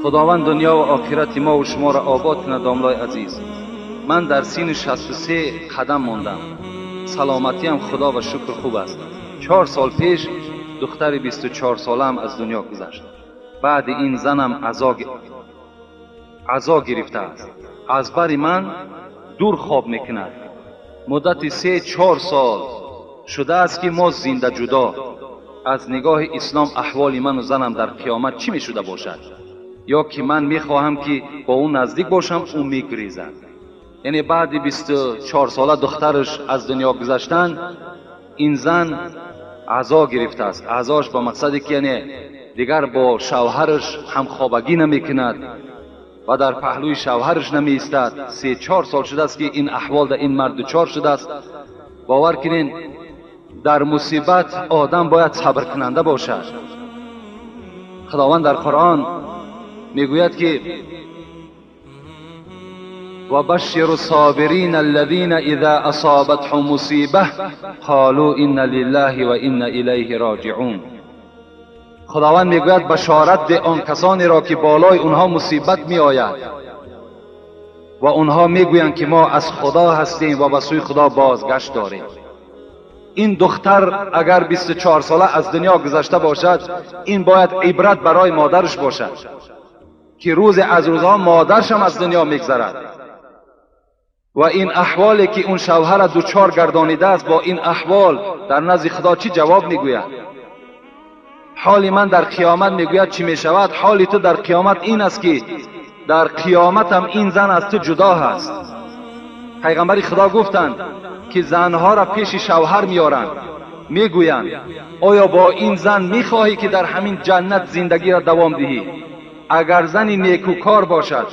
Худованд дунё ва охирати мо ва шуморо обод кунад. Домлои азиз, ман дар синни 63 қадам мондам. Саломатиам худо ва шукр хуб аст. 4 сол пеш духтари 24 солаам аз дунё гузашт. Баъди ин занам азо гирифтааст. Аз бари ман дур хоб мекунад. Муддати 3-4 сол шудааст ки мо зинда ҷудо. Аз нигоҳи ислом аҳволи ману занам дар қиёмат чӣ мешуда бошад? Ё ки ман мехоҳам ки бо ӯ наздик бошам, ӯ мегрезад. Яъне баъди 24 сола духтараш аз дунё гузаштан, ин зан азо гирифтааст. Азош ба мақсаде ки яъне дигар бо шавҳараш ҳамхобагӣ намекунад ва дар паҳлӯи шавҳараш намеистад. 3-4 сол шудааст ки ин аҳвол дар ин мард дучор шудааст. Бовар кунед, дар мусибат одам бояд сабркунанда бошад. Худованд дар Қуръон мегӯяд ки وبشر الصابرين الذين إذا أصابتهم مصيبة قالوا إنا لله وإنا إليه راجعون. خداوند میگوید بشارت ده آن کسانی را که بالای اونها مصیبت می آید و اونها میگویند که ما از خدا هستیم و به سوی خدا بازگشت داریم. این دختر اگر 24 ساله از دنیا گذشته باشد، این باید عبرت برای مادرش باشد که روز از روزها مادرش هم از دنیا میگذرد و این احوالی که اون شوهر دوچار گردانیده است، با این احوال در نزد خدا چی جواب میگوید؟ حال من در قیامت میگوید چی میشود؟ حال تو در قیامت این است که در قیامت هم این زن از تو جدا هست. پیغمبر خدا گفتند که زنها را پیش شوهر میارند، میگویند آیا با این زن میخواهی که در همین جنت زندگی را دوام دهی؟ اگر زنی نیکوکار باشد،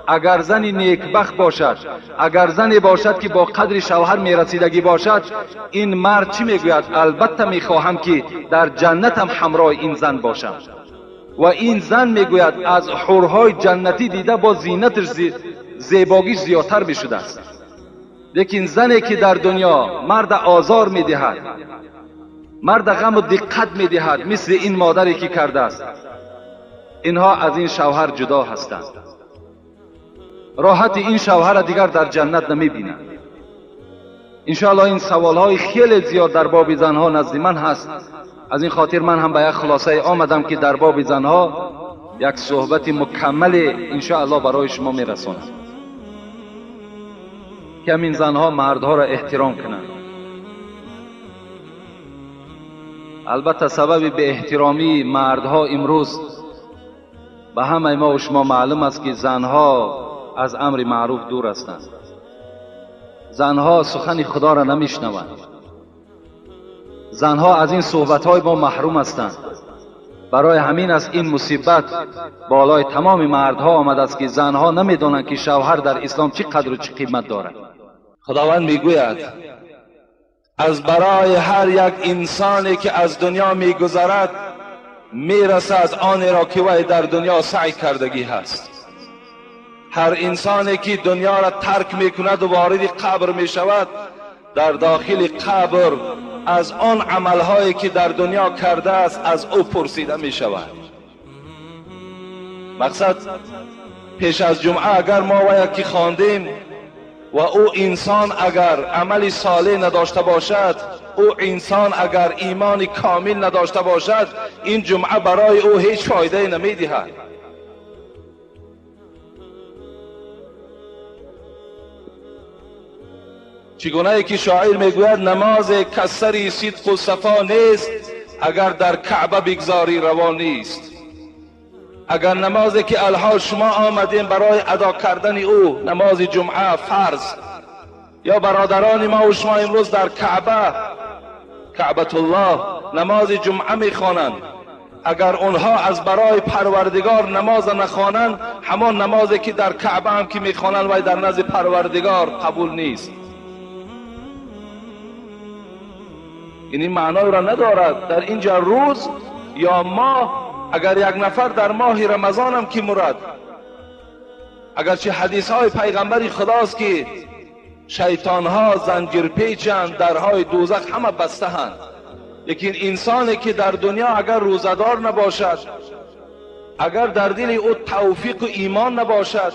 اگر زنی نیکبخت باشد، اگر زنی باشد که با قدر شوهر میرسیدگی باشد، این مرد چی میگوید؟ البته میخواهم که در جنتم همراه این زن باشم. و این زن میگوید از حورهای جنتی دیده با زینتش زیباگیش زیادتر میشده است. لیکن زنی که در دنیا مرد آزار میدهد، مرد غم و دقت میدهد، مثل این مادری که کرده است، اینها از این شوهر جدا هستند. راحت این شوهر دیگر در جنت نمیبینند. انشاءالله این سوالهای خیلی زیاد در باب زنها نزد من هست. از این خاطر من هم به یک خلاصه آمدم که در باب زنها یک صحبت مکمل انشاءالله برای شما میرسانم که همین زنها مردها را احترام کنند. البته سبب به احترامی مردها امروز به همه ما و شما معلوم است که زنها از امر معروف دور هستند. زنها سخن خدا را نمیشنوند. زنها از این صحبت‌های ما محروم هستند. برای همین است این مصیبت بالای تمام مردها آمده است که زنها نمیدانند که شوهر در اسلام چه قدر و چه قیمت دارد. خداوند میگوید از برای هر یک انسانی که از دنیا میگذرد میرسد آن را که وی در دنیا سعی کردگی هست. هر انسانی که دنیا را ترک میکند و وارد قبر میشود، در داخل قبر از آن عملهایی که در دنیا کرده است از او پرسیده میشود. مقصد پیش از جمعه اگر ما و یکی خواندیم و او انسان اگر عمل صالح نداشته باشد، او انسان اگر ایمان کامل نداشته باشد، این جمعه برای او هیچ فایده نمیدهد. چگونه که شاعر میگوید نماز کسری صدق و صفا نیست، اگر در کعبه بگذاری روا نیست. اگر نمازی که الحال شما آمدین برای ادا کردن او، نماز جمعه فرض، یا برادران ما و شما امروز در کعبه، کعبة الله، نماز جمعه میخوانند، اگر اونها از برای پروردگار نماز نخوانند، همان نمازی که در کعبه هم که میخوانند وی در نزد پروردگار قبول نیست. این معنای را ندارد در اینجا روز یا ماه. اگر یک نفر در ماه رمضان هم که مرد، اگرچه حدیث های پیغمبر خداست که شیطان ها زنجیر پیچند، درهای دوزخ همه بسته هند، لیکن انسانی که در دنیا اگر روزدار نباشد، اگر در دل او توفیق و ایمان نباشد،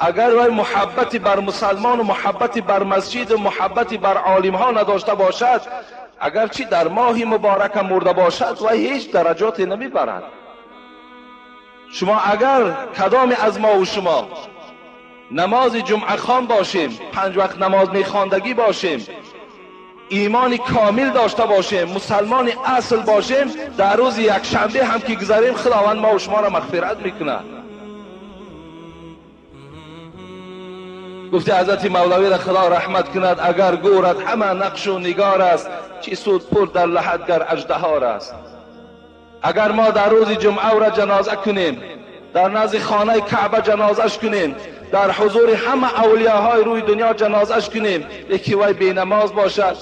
اگر وی محبت بر مسلمان و محبت بر مسجد و محبت بر عالم ها نداشته باشد، اگر چی در ماه مبارک مرده باشد و هیچ درجاتی نمیبرد. شما اگر کدام از ما و شما نماز جمعه خوان باشیم، 5 وقت نماز میخواندگی باشیم، ایمان کامل داشته باشیم، مسلمان اصل باشیم، در روز یک شنبه هم که گذاریم خداوند ما و شما را مغفرت میکنه. گفته حضرت مولوی را خدا رحمت کند، اگر گورت همه نقش و نگار است، چی سود پول در لحد گر اژدهار است. اگر ما در روز جمعه را جنازه کنیم، در نزد خانه کعبه جنازش کنیم، در حضور همه اولیاهای روی دنیا جنازش کنیم، یکی وی بی نماز باشد،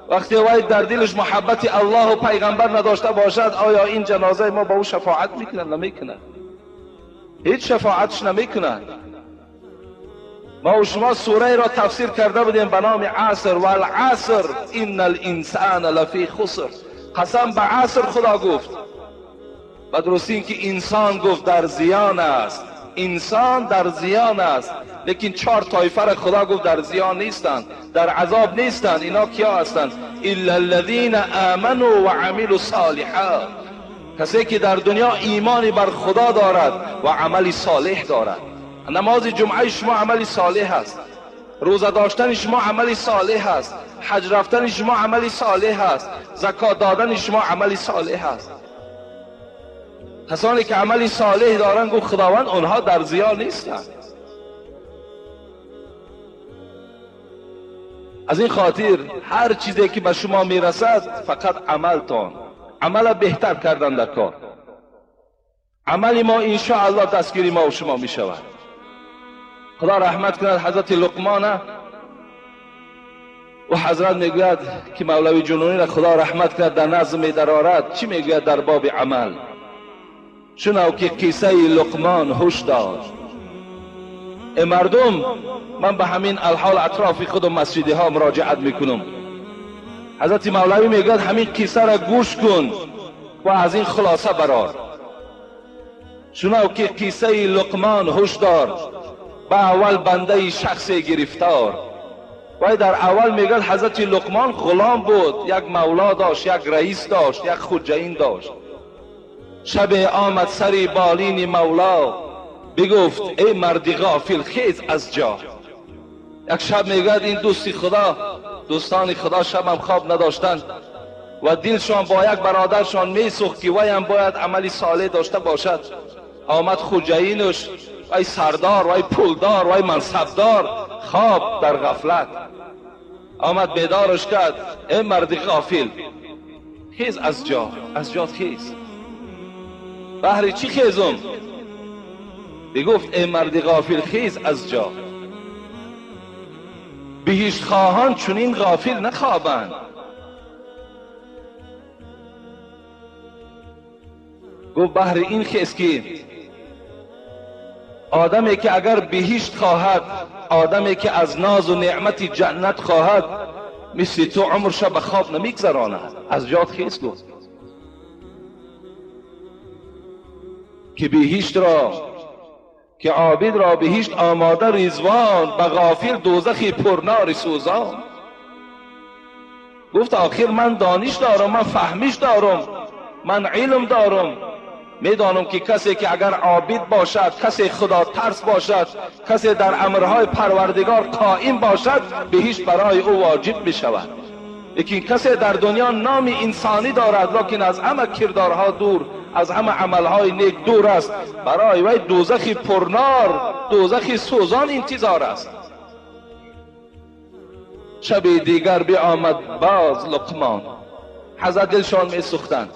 وقتی وی در دلش محبت الله و پیغمبر نداشته باشد، آیا این جنازه ما با او شفاعت میکنه؟ نمیکنه، هیچ شفاعتش نمیکنه. ما و شما سوره را تفسیر کرده بودیم به نام عصر، والعصر ان الانسان لفی خسر. قسم به عصر خدا گفت، و درستی اینکه انسان گفت در زیان است، انسان در زیان است، لیکن 4 طایفه را خدا گفت در زیان نیستند، در عذاب نیستند. اینا کیا هستند؟ الا الذین آمنوا وعملوا الصالحات، کسی که در دنیا ایمانی بر خدا دارد و عمل صالح دارد. نماز جمعه شما عمل صالح است، روزه داشتن شما عمل صالح است، حج رفتن شما عمل صالح است، زکات دادن شما عمل صالح است. کسانی که عمل صالح دارند گفت خداوند آنها در زیان نیستند. از این خاطر هر چیزی که به شما میرسد فقط عملتان، عمل بهتر کردن در کار، عمل ما انشاءالله دستگیری ما و شما میشود. خدا رحمت کند حضرت لقمان، و حضرت میگوید که مولوی جنونی را خدا رحمت کند در نظم میدرارد. چی میگوید در باب عمل؟ شنو که قصه لقمان هوش داد. ای مردم، من به همین الحال اطراف خود و مسجدی ها مراجعت میکنم. حضرت مولوی میگوید همین قصه را گوش کن و از این خلاصه برار. شنو که قصه لقمان هوش دار، به اول بنده شخص گرفتار. وی در اول میگوید حضرت لقمان غلام بود، یک مولا داشت، یک رئیس داشت، یک خودجین داشت. شب آمد سری بالین مولا، بگفت ای مرد غافل خیز از جا. یک شب میگوید این دوستی خدا، دوستان خدا شب هم خواب نداشتند و دلشان با یک برادرشان میسوخت که وی هم باید عمل صالح داشته باشد. آمد خوجینش، وی سردار، وی پولدار، وی منصبدار، خواب در غفلت. آمد بیدارش کرد، ای مرد غافل خیز از جا، از جا خیز. بهر چی خیزم؟ بگفت ای مرد غافل خیز از جا، بهشت خواهان چنین غافل نخوابند. گفت بهر این خیز که آدمی که اگر بهشت خواهد، آدمی که از ناز و نعمت جنت خواهد، مثل تو عمرش به خواب نمیگذراند. از جات خیز گفت که بهشت را، که عابد را بهشت آماده رضوان، به غافل دوزخی پرنار سوزان. گفت آخر من دانش دارم، من فهمش دارم، من علم دارم، میدانم که کسی که اگر عابد باشد، کسی خدا ترس باشد، کسی در امرهای پروردگار قائم باشد، بهشت برای او واجب می شود. لیکن کسی در دنیا نام انسانی دارد لکن از همه کردارها دور، از همه عملهای نیک دور است، برای وی دوزخی پرنار، دوزخی سوزان انتظار است. شب دیگر بیامد باز لقمان. حضرت دلشان می سوختند.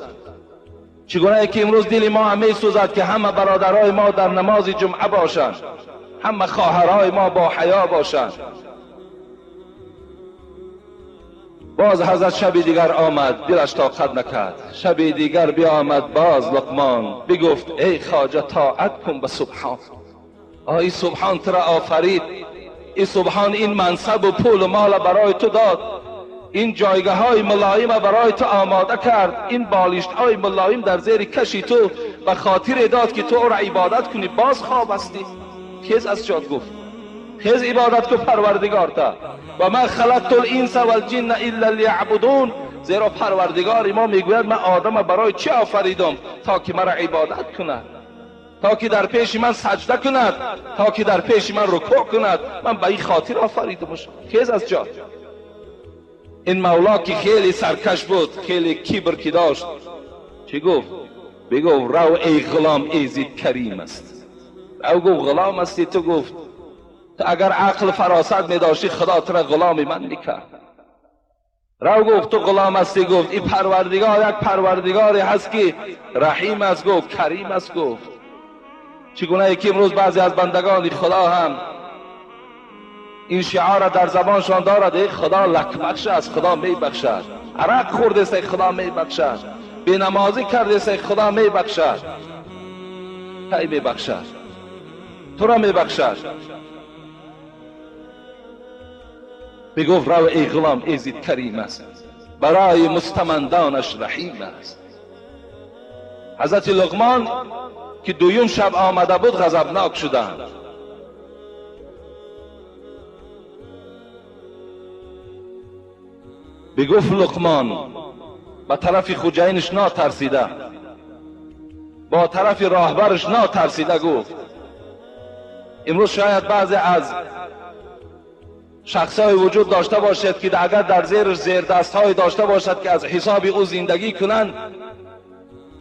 چگونه که امروز دل ما هم می سوزد که همه برادرای ما در نماز جمعه باشند، همه خواهرای ما با حیا باشند. باز حضرت شب دیگر آمد، دلش طاقت نکرد. شب دیگر بیامد باز لقمان، بگفت ای خواجه طاعت کن به سبحان. آی سبحان تو را آفرید، ای سبحان این منصب و پول و مال برای تو داد، این جایگاه های ملایم برای تو آماده کرد، این بالشت های ملایم در زیر کشی تو به خاطر داد که تو او را عبادت کنی، باز خواب هستی. خیز از جاد گفت، خیز عبادت کن پروردگار تا. و ما خلقت الانس والجن الا لیعبدون. زیرا پروردگار ما میگوید من آدم برای چه آفریدم؟ تا که مرا عبادت کند، تا که در پیش من سجده کند، تا که در پیش من رکوع کند. من به این خاطر آفریدمش. خیز از جا. این مولا که خیلی سرکش بود، خیلی کبر که داشت، چی گفت؟ بگفت رو ای غلام، ایزید کریم است. او گفت غلام هستی تو؟ گفت تو اگر عقل فراست می داشتی خدا تو را غلام من میکرد. رو گفت تو غلام هستی؟ گفت این پروردگار یک پروردگاری هست که رحیم است، گفت کریم است. گفت چگونه یکی امروز بعضی از بندگان خدا هم این شعار را در زبانشان دارد، ای خدا لک بخش است، خدا می بخشد. عرق خورده است، خدا می بخشد. بینمازی کرده است، خدا می بخشد. ای می بخشد، تو را می بخشد. بگفت رو ای غلام، ایزید کریم است، برای مستمندانش رحیم است. حضرت لقمان که دویم شب آمده بود غضبناک شدند. بگفت لقمان به طرف خوجینش ناترسیده، با طرف راهبرش ناترسیده گفت امروز شاید بعضی از شخصای وجود داشته باشد که اگر در زیرش زیر دستهای داشته باشد که از حساب او زندگی کنند،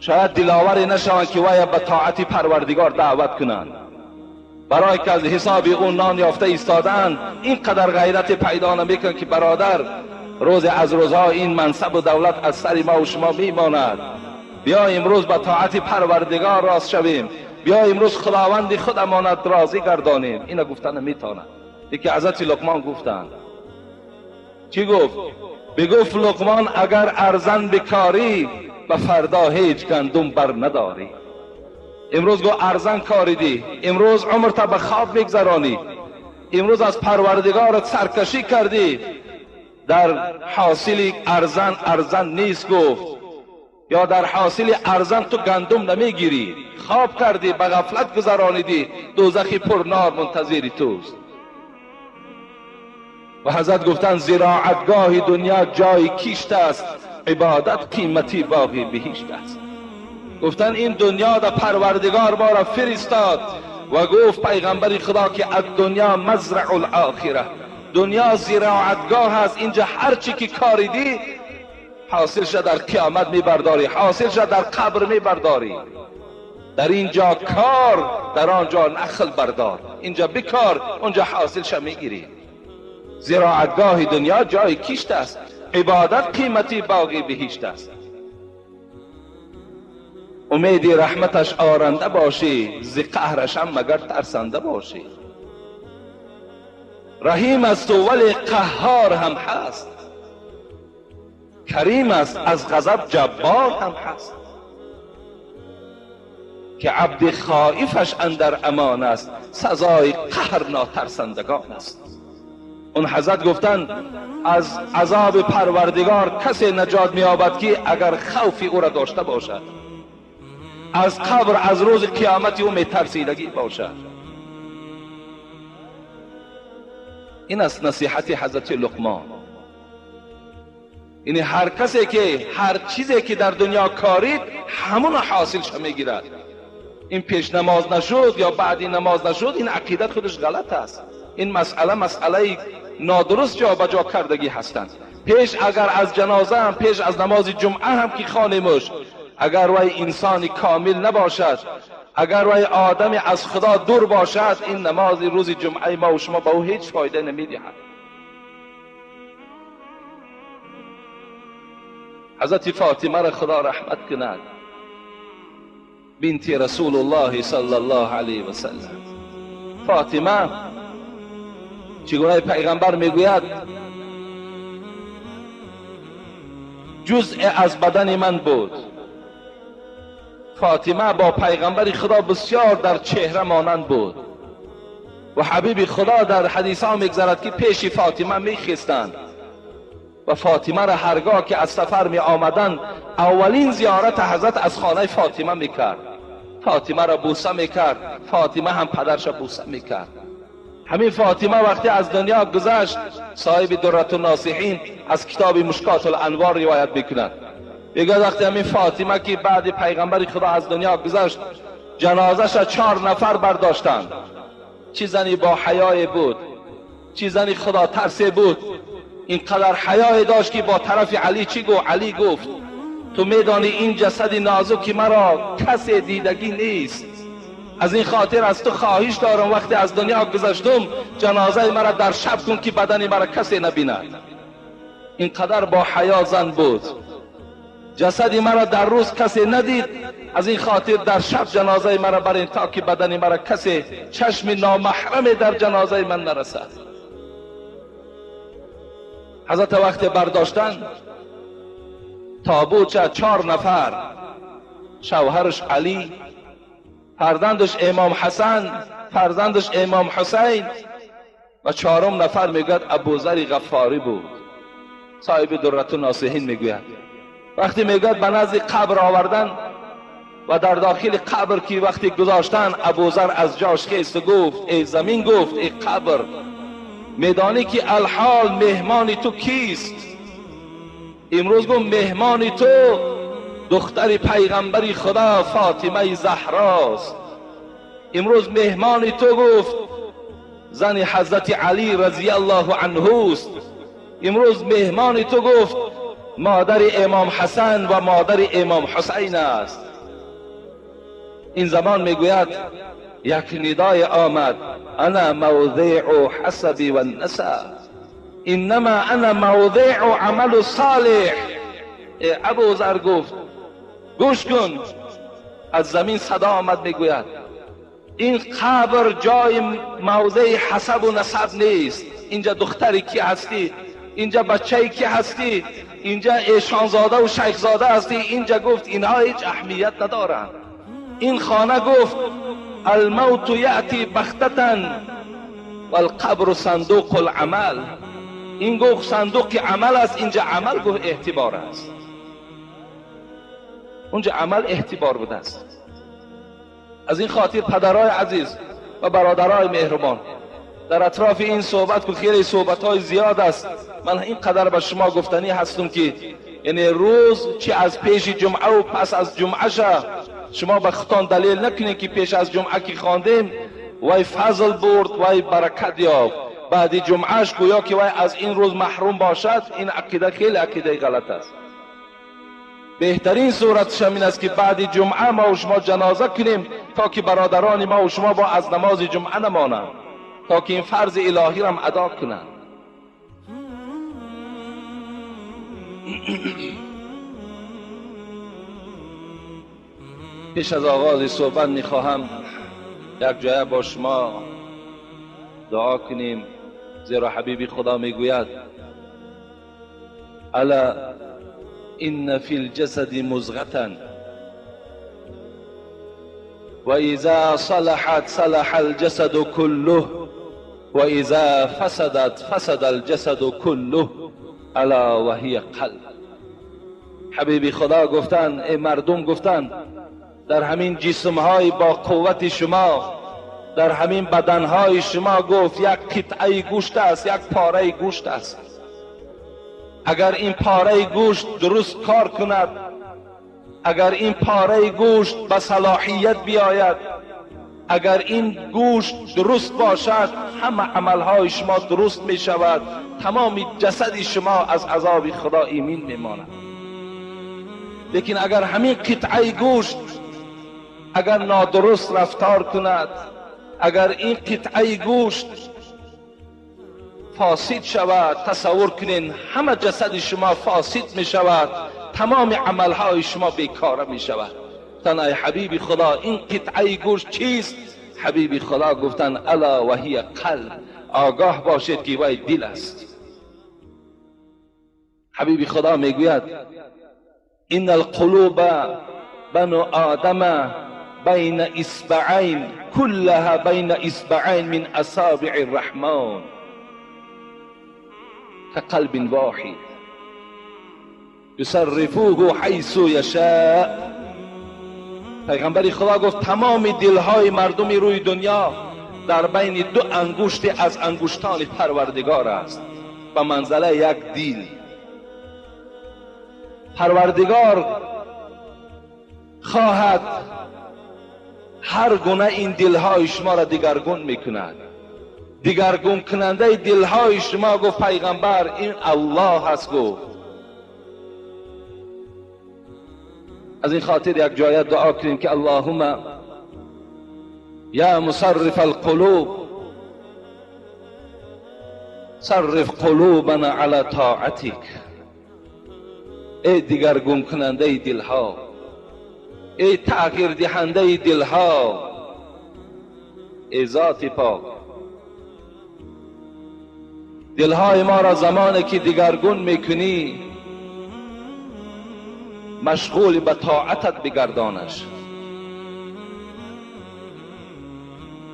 شاید دلاوری نشوند که وی به طاعت پروردگار دعوت کنند. برای که از حساب او نان یافته ایستادند، اینقدر غیرت پیدا نمیکنند که برادر روز از روزها این منصب و دولت از سر ما و شما میماند. بیا امروز به طاعت پروردگار راست شویم، بیا امروز خداوند خود امانت راضی گردانیم. اینو گفتن نمیتواند. یکی حضرت لقمان گفتند. چی گفت؟ بگفت لقمان اگر ارزن بکاری به فردا هیچ گندم بر نداری. امروز گو ارزن کاریدی، امروز عمر تا به خواب میگذرانی، امروز از پروردگارت سرکشی کردی، در حاصل ارزن ارزن نیست. گفت یا در حاصل ارزن تو گندم نمیگیری، خواب کردی، به غفلت گذرانیدی، دوزخی پر نار منتظری توست. و حضرت گفتند زراعتگاه دنیا جای کیشت است، عبادت قیمتی باقی بهشت است. گفتند این دنیا در پروردگار ما را فرستاد و گفت پیغمبر خدا که الدنیا مزرع الاخره، دنیا زراعتگاه است، اینجا هر چی که کاریدی حاصل شد در قیامت میبرداری، حاصل شد در قبر میبرداری. در اینجا کار، در آنجا نخل بردار، اینجا بکار، اونجا حاصل شد میگیری. زراعتگاه دنیا جای کشت است، عبادت قیمتی باقی بهشت است. امیدی رحمتش آرنده باشی، ز قهرش هم مگر ترسنده باشی. رحیم است و ولی قهار هم هست، کریم است از غضب جبار هم هست. که عبد خائفش اندر امان است، سزای قهر ناترسندگان است. اون حضرت گفتند از عذاب پروردگار کسی نجات می‌یابد که اگر خوف او را داشته باشد، از قبر از روز قیامت او میترسیدگی باشد. این است نصیحت حضرت لقمان. یعنی هر کسی که هر چیزی که در دنیا کارید همون حاصلش میگیرد. این پیش نماز نشد یا بعدی نماز نشد، این عقیدت خودش غلط است. این مسئله مسئله نادرست جا به جا کردگی هستند. پیش اگر از جنازه هم، پیش از نماز جمعه هم که خانیمش، اگر وی انسان کامل نباشد، اگر وی آدم از خدا دور باشد، این نماز روز جمعه ما و شما به او هیچ فایده نمیدهد. حضرت فاطمه را خدا رحمت کند، بنت رسول الله صلی الله علیه و سلم. فاطمه چگونه پیغمبر میگوید جزء از بدن من بود. فاطمه با پیغمبر خدا بسیار در چهره مانند بود و حبیب خدا در حدیث ها میگذرد که پیش فاطمه میخستند و فاطمه را هرگاه که از سفر می آمدند اولین زیارت حضرت از خانه فاطمه میکرد. فاطمه را بوسه میکرد، فاطمه هم پدرش را بوسه میکرد. همین فاطمه وقتی از دنیا گذشت، صاحب درة الناصحین از کتاب مشکات الانوار روایت میکند، میگه وقتی همین فاطمه که بعد پیغمبر خدا از دنیا گذشت، جنازش را 4 نفر برداشتند. چی زنی با حیای بود، چی زنی خدا ترسه بود، اینقدر حیای داشت که با طرف علی چی گفت؟ علی گفت تو میدانی این جسد نازک مرا کسی دیدگی نیست، از این خاطر از تو خواهش دارم وقتی از دنیا گذشتم جنازه مرا در شب کن که بدن مرا کسی نبیند. اینقدر با حیا زن بود، جسد مرا در روز کسی ندید، از این خاطر در شب جنازه مرا برین تا که بدن مرا کسی چشم نامحرم در جنازه من نرسد. حضرت وقت برداشتن تابوت 4 نفر، شوهرش علی، فرزندش امام حسن، فرزندش امام حسین و 4 نفر میگوید ابوذر غفاری بود. صاحب درة الناصحین میگوید وقتی میگوید به نزد قبر آوردن و در داخل قبر که وقتی گذاشتن، ابوذر از جاش خیست و گفت ای زمین، گفت ای قبر، میدانی که الحال مهمان تو کیست؟ امروز گفت مهمان تو دختر پیغمبری خدا فاطمه زهراست. امروز مهمان تو گفت زن حضرت علی رضی الله عنه است. امروز مهمان تو گفت مادر امام حسن و مادر امام حسین است. این زمان میگوید یک ندای آمد، انا موضع حسبی و النسب، انما انا موضع عمل صالح. ابوذر گفت گوش کن، از زمین صدا آمد میگوید این قبر جای موضع حسب و نسب نیست. اینجا دختری کی هستی، اینجا بچه کی هستی، اینجا ایشانزاده و شیخزاده هستی. اینجا گفت اینها هیچ اهمیت ندارند. این خانه گفت الموت یأتی بغتة والقبر صندوق العمل. این گفت صندوق عمل است، اینجا عمل گفت اعتبار است، اونجا عمل اعتبار بوده است. از این خاطر پدرای عزیز و برادرای مهربان، در اطراف این صحبت که خیلی صحبت‌های زیاد است، من اینقدر به شما گفتنی هستم که یعنی روز چی از پیش جمعه و پس از جمعه شه شما به خودتان دلیل نکنید که پیش از جمعه که خواندیم وای فضل برد وای برکت یافت، بعد جمعهش گویا که وای از این روز محروم باشد. این عقیده خیلی عقیده غلط است. بهترین صورتش این است که بعد جمعه ما و شما جنازه کنیم تا که برادران ما و شما با از نماز جمعه نمانند، تا که این فرض الهی را هم ادا کنند. پیش از آغاز صحبت میخواهم یک جای با شما دعا کنیم، زیرا حبیبی خدا میگوید الا ان فی الجسد مضغة و اذا صلحت صلح الجسد كله و اذا فسدت فسد الجسد كله الا و هی قلب. حبیبی خدا گفتن ای مردم، گفتن در همین جسمهای با قوت شما، در همین بدنهای شما، گفت یک قطعه گوشت است، یک پاره گوشت است. اگر این پاره گوشت درست کار کند، اگر این پاره گوشت به صلاحیت بیاید، اگر این گوشت درست باشد، همه عملهای شما درست می شود، تمام جسد شما از عذاب خدا ایمن می ماند. لیکن اگر همین قطعه گوشت اگر نادرست رفتار کند، اگر این قطعه گوشت فاسد شود، تصور کنین همه جسد شما فاسد می شود، تمام عملهای شما بیکاره می شود. تنهای حبیب خدا این قطعه گوشت چیست؟ حبیب خدا گفتن الا و هی قلب، آگاه باشید که وی دل است. حبیب خدا میگوید ان القلوب بنو آدم بین اصبعین كلها بین اصبعین من اصابع الرحمن كقلب واحد يصرفوه حيث يشاء. پیغمبر خدا گفت تمام دلهای مردم روی دنیا در بین دو انگشت از انگشتان پروردگار است، به منزله یک دیل. پروردگار خواهد هر گونه این دلهای شما را دیگرگون میکند. دیگرگون کننده دلهای شما، گفت پیغمبر، این الله هست. گفت از این خاطر یک جایت دعا کنیم که اللهم یا مصرف القلوب صرف قلوبنا علی طاعتک. ای دیگرگون کننده دلها، ای تغییر دهنده دلها، ای ذات پاک، دلهای ما را زمانی که دیگرگون میکنی مشغول به طاعتت بگردانش.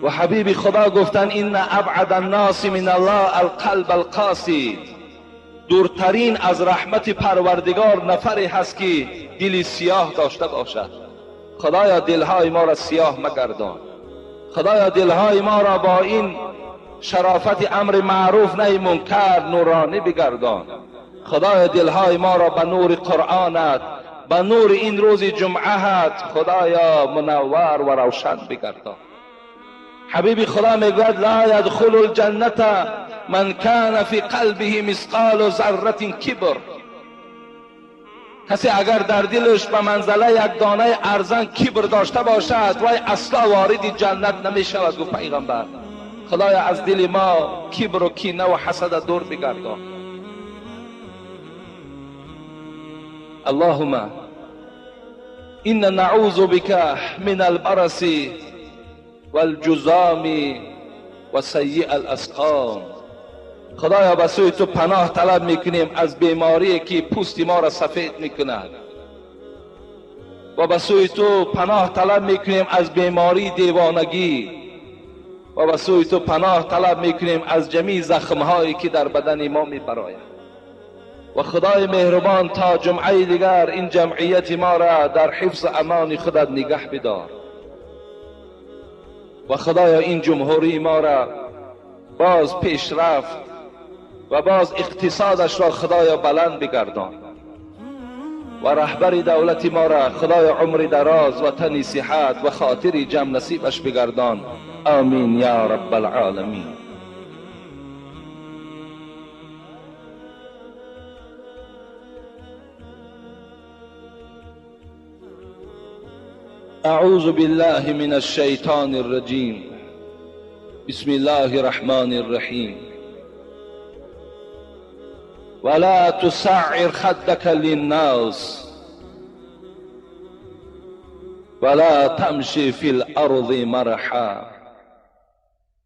و حبیب خدا گفتن این ابعد الناس من الله القلب القاسی، دورترین از رحمت پروردگار نفری هست که دل سیاه داشته باشد. خدایا دلهای ما را سیاه مگردان. خدایا دلهای ما را با این شرافت امر معروف نهی منکر نورانی بگردان. خدایا دلهای ما را به نور قرآنت، به نور این روز جمعهت خدایا منور و روشن بگردان. حبیب خدا میگوید لا یدخل الجنة من کان فی قلبه مثقال ذره کبر. کسی اگر در دلش به منزله یک دانه ارزن کبر داشته باشد وای اصلا وارد جنت نمی شود. گفت پیغمبر خدایا از دل ما کبر و کینه و حسد دور بگردان. اللهم إنا نعوذ بك من البرص والجذام و سیء الاسقام. خدایا به سوی تو پناه طلب میکنیم از بیماری که پوست ما را سفید میکند، و به سوی تو پناه طلب میکنیم از بیماری دیوانگی، و به سوی تو پناه طلب میکنیم از جمیع زخمهایی که در بدن ما میبراید. و خدای مهربان تا جمعه دیگر این جمعیت ما را در حفظ امان خودت نگه بدار، و خدایا این جمهوری ما را باز پیشرفت و باز اقتصادش را خدایا بلند بگردان، و رهبر دولت ما را خدایا عمر دراز و تن صحت و خاطر جمع نصیبش بگردان. آمین یا رب العالمین. اعوذ بالله من الشیطان الرجیم. بسم الله الرحمن الرحیم. ولا تسعر خدك للناس ولا تمشي في الأرض مرحا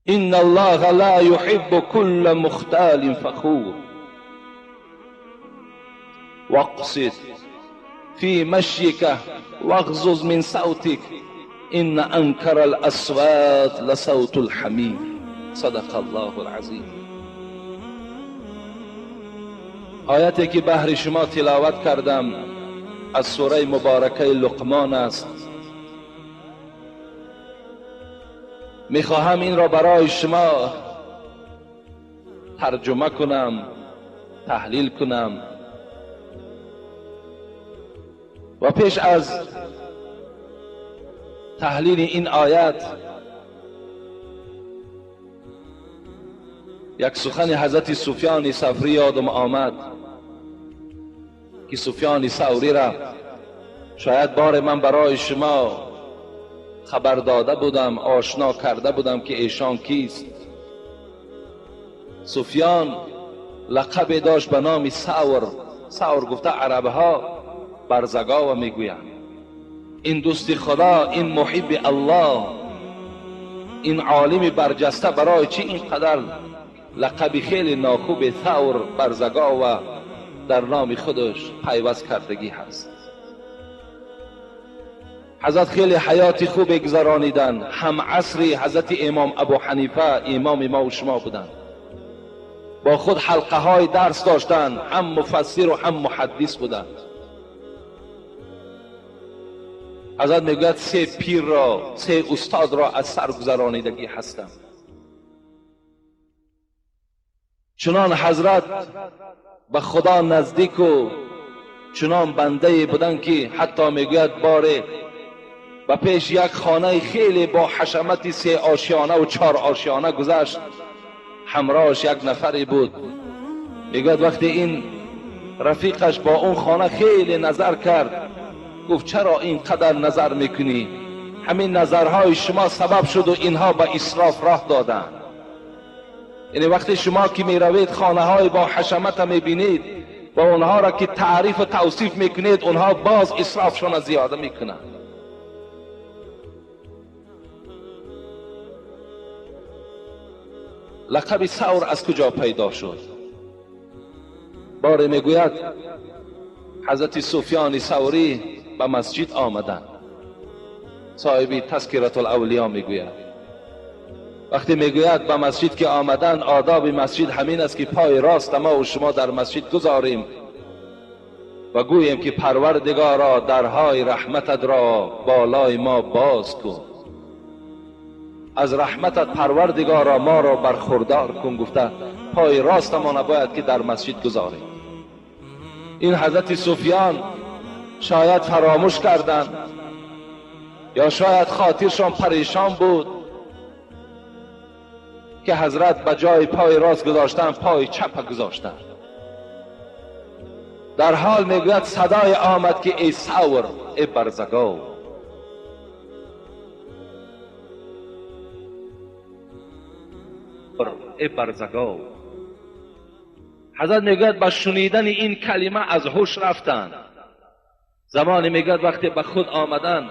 إن الله لا يحب كل مختال فخور. واقصد في مشيك واغضض من صوتك إن أنكر الأصوات لصوت الحمير. صدق الله العظیم. آیتی که بهر شما تلاوت کردم از سوره مبارکه لقمان است. میخواهم این را برای شما ترجمه کنم، تحلیل کنم، و پیش از تحلیل این آیت یک سخن حضرت سفیان ثوری یادم آمد که سفیان ثوری را شاید بار من برای شما خبر داده بودم، آشنا کرده بودم که ایشان کیست. سفیان لقب داشت به نام ثور. ثور گفته عربها برزگاوه میگویند. این دوست خدا، این محب الله، این عالم برجسته برای چی اینقدر لقب خیلی ناخوب ثور برزگاوه در نام خودش پیوست کردگی هست. حضرت خیلی حیات خوب گذرانیدن. هم عصری حضرت امام ابو حنیفه امام ما و شما بودند. با خود حلقه های درس داشتند، هم مفسر و هم محدث بودند. حضرت میگوید 3 پیر را، 3 استاد را از سر گذرانیدگی هستم. چنان حضرت به خدا نزدیک و چنان بنده بودن که حتی میگوید باره به پیش یک خانه خیلی با حشمت 3 آشیانه و 4 آشیانه گذشت، همراهش یک نفری بود. میگوید وقتی این رفیقش با اون خانه خیلی نظر کرد، گفت چرا اینقدر نظر میکنی؟ همین نظرهای شما سبب شد و اینها به اسراف راه دادن. یعنی وقتی شما که میروید خانه های با حشمت میبینید و اونها را که تعریف و توصیف میکنید، اونها باز اسرافشان زیاده میکنند. لقب ثور از کجا پیدا شد؟ باره میگوید حضرت سفیان ثوری به مسجد آمدند. صاحب تذکرة الاولیا میگوید وقتی میگوید به مسجد که آمدن، آداب مسجد همین است که پای راست ما و شما در مسجد گذاریم و گوییم که پروردگارا درهای رحمتت را بالای ما باز کن، از رحمتت پروردگارا ما را برخوردار کن. گفته پای راست ما نباید که در مسجد گذاریم. این حضرت سفیان شاید فراموش کردند یا شاید خاطرشان پریشان بود که حضرت به جای پای راست گذاشتن پای چپ گذاشتن. در حال میگوید صدای آمد که ای ثور، ای برزگاو. ای برزگاو. حضرت میگوید با شنیدن این کلمه از هوش رفتند. زمانی میگوید وقتی به خود آمدن،